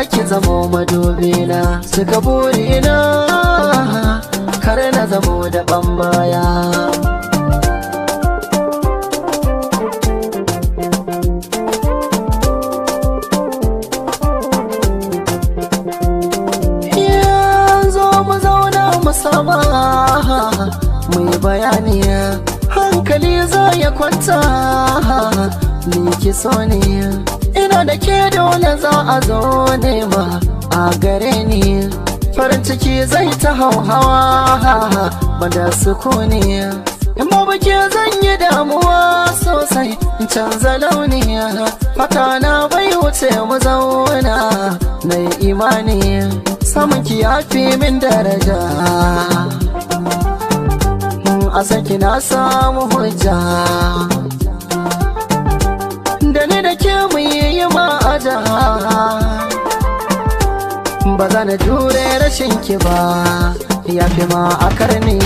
ki zamo madubina. Cika burina, kar na zamo da baya. Yanzu mu zauna mu saba, mu yi bayani, hankali za ya kwanta. Ni ki so ne, ina da ke dole za a zo nema a gare ni. Farin ciki zai ta hauhawa banda sukuni. In babu ke zan yi damuwa sosai, in canza launi. Fata na bai wuce mu zauna, na yi imani samun ki ya fi min daraja. A saki na samu hujja, da ni da ke mu yi ma'aja. Ba za na jure rashin ki ba, ya fi ma a karni.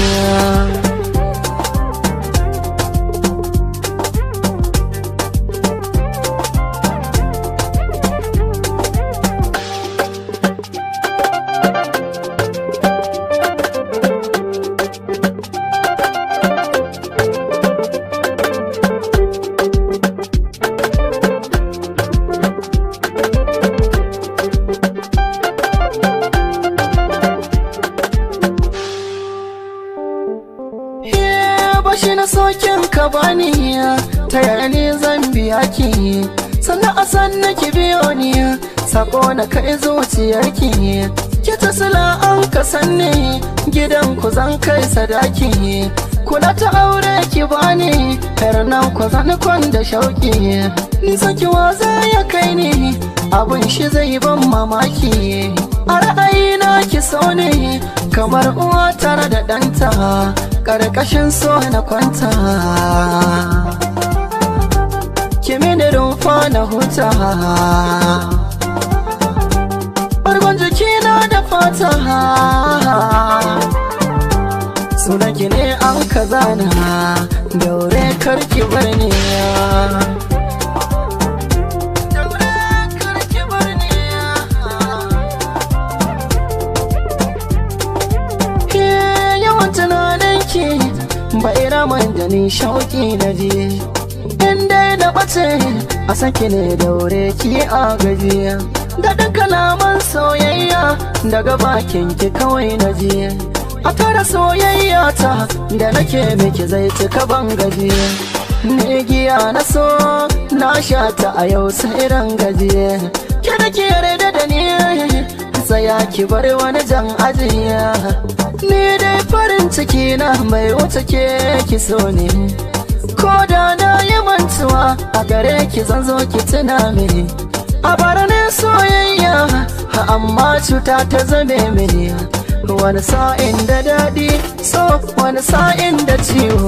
Bashi na sokin ka bani, ta yaya ne zan biya ki? Sannan a sannan ki biyo ni, sako na kai zuciyarki. Ki ta sila an ka sanni, gidan ku zan kai sadaki. Kula ta aure ki bani, har nan ku zan kwan da shauki. Ni saki waza ya kai ni, abun shi zai ban mamaki. A ra'ayina ki so ne, kamar uwa tare da ɗanta, ƙarƙashin so na kwanta. Ki mini rumfa na huta, bargon jikina da fata. Sunan ki ne an kazana, daure karki bar ni. Daure karki bar ni. Yawan tunaninki bai raman da ni shauki na ji. In dai na ɓace a saki ne, daure ki a gaji. Daɗin kalaman soyayya daga bakin ki kawai na ji. A tara soyayya ta da nake miki zai cika ban gaji. Ni giya na so na sha ta a yau sai ran gaji. Ki da ki yarda da ni, tsaya ki bar wani jan ajiya. Ni dai farin ciki na mai wuce ke ki so ne. Ko da na yi mantuwa a gare ki zan zo ki tuna mini. A bara ne soyayya amma cuta ta zame mini. Wani sa'in da daɗi so, wani sa'in da ciwo.